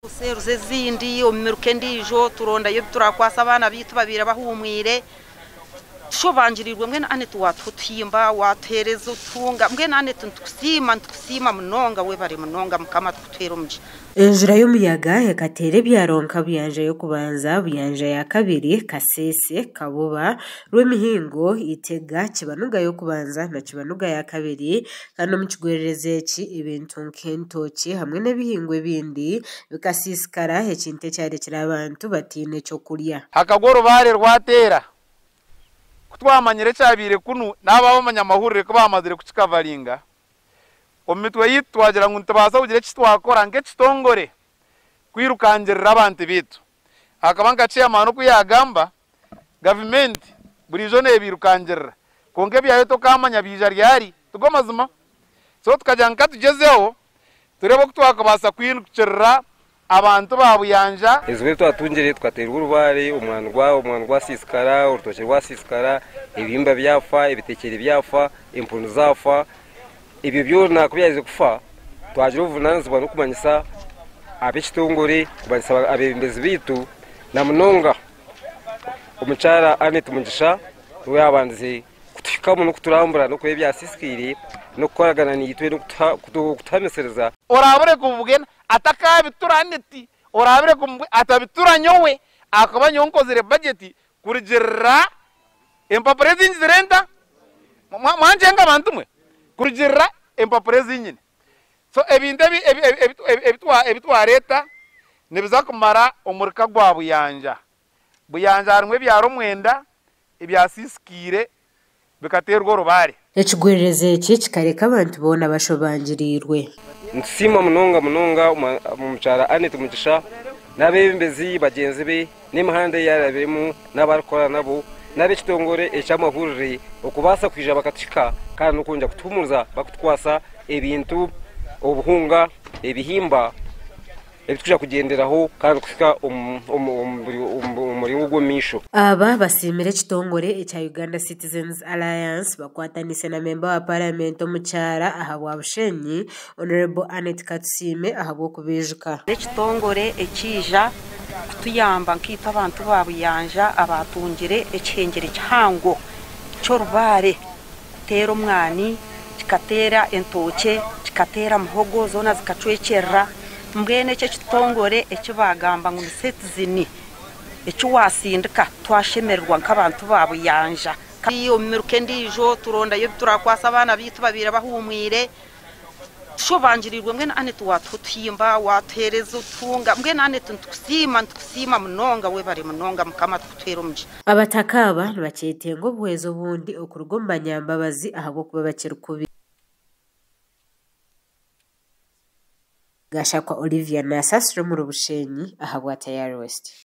Seeruza ezindi omu miruka endiijo turondayo ebi turakwasa abaana baitu babaire bahuumwire. Tushobangirirwe mbwenu Annet waatuha otuhimba, waatuheereza otuhunga mbwenu Annet nitukusiima nitukusiima munonga webare munonga Mukama atukutuheere omugisha. Enjura y'omuyaga ekateera ebyaro nka Buyanja y'okubanza, Buyanja ya kabiri, Kasese, Kaboba, Rwemihingo, Itega, Kibanuga y'okubanza na Kibanuga ya kabiri kandi omu kigwererezi eki ebintu nk'entookye hamwe n'ebihingwa ebindi bikasiisikara ekintu ekyarekire abantu bataine ky'okurya. Hakagwa orubaare rwateera. Ku twamanyire ekyabaire kunu, n'abo abamanyamahurire ku baamazire kukikavaringa, omu mitwe yaitu twagira ngu nitubaasa kugira eki twakora nk'ekitongore kwirukangirira abantu baitu. Ahakuba nka chairman oku yaagamba, gavumenti buriijo neebairukangirira kwonka ebyayo tokaamanya biija ryari. Tigo mazima? So tukagira ngu ka tugyezeho tureebe oku twakubaasa kwirukirira abantu ba Buyanja. Ebizibu ebi twatungire, tukateerwa orubaare, omwani gwa omwani gwasiisikara, orutookye rwasiisikara, ebihimba byafa, ebitekyere byafa, empunu zaafa. Ebyo byona ku byaherize kufa, twagira obuvunaanizibwa n'okumanyisa ab'ekitongore, kumanyisa abeebembezi baitu na munonga omukyara Annet Mugisha niwe yaabandize kutuhikamu n'okuturambura n'okureba ebyasiisikaire n'okukoragana naitwe n'okutuhamisiriza. Oraabure kubugena atakabitura Annet, oraabure atabitura nyowe ahakuba nyowe nkozire bajeti kurugirira empapura ezi ngizire nta? Mwangyenga bantu mwe? Kurugirira empapura ezi nyine. So ebintu ebi twareeta nibiza kumara omurika gwa Buyanja. Buyanja harimu ebyaro mwenda ebyasiisikaire bikateerwa orubaare. Ekigwererezi eki kikareka abantu boona bashobangiriirwe. Nitusiima munonga munonga omukyara Annet Mugisha n'abeebembezi bagyenzi be n'emihanda ei yaarabiremu n'abu arikukora nabo n'ab'ekitongore eky'amahurire okubaasa kwija bakatuhika kandi n'okwongyera kutuhuumuriza barikutukwasa ebintu, obuhunga, ebihimba. Ebi turikwija kugyenderaho kandi kuhika omu muringo gw'omu maisho. Aba basiimire ekitongore ekya Uganda Citizens Alliance bakwataniise na memba wa Paramenti omukyara ahabwa Bushenyi, Honourable Annet Katusiime ahabw'okubaijuka. N'ekitongore ekiija kutuyamba nkaitwe abantu ba Buyanja abaatungire ekihengyere kihango ky'orubaare kuteera omwani, kikateera entookye, kikateera muhogo zoona zikacwekyerera. Mbwenu eki ekitongore eki baagamba ngu ni Citizen eki waasindika twashemererwa nk'abantu ba Buyanja. Omu miruka endiijo turondayo ebi turakwasa abaana baitu babaire bahuumwire. Tushobangirirwe mbwenu Annet waatuha otuhimba, waatuheereza otuhunga mbwenu Annet nitukusiima nitukusiima munonga webare munonga Mukama atukutuheere omugisha. Abataka aba nibakyetenga obuhwezi obundi okuruga omu banyambabazi ahabw'okuba bakiri kubi. Gashakwa Olivia nasaasira omuri Bushenyi ahabwa Tayari West.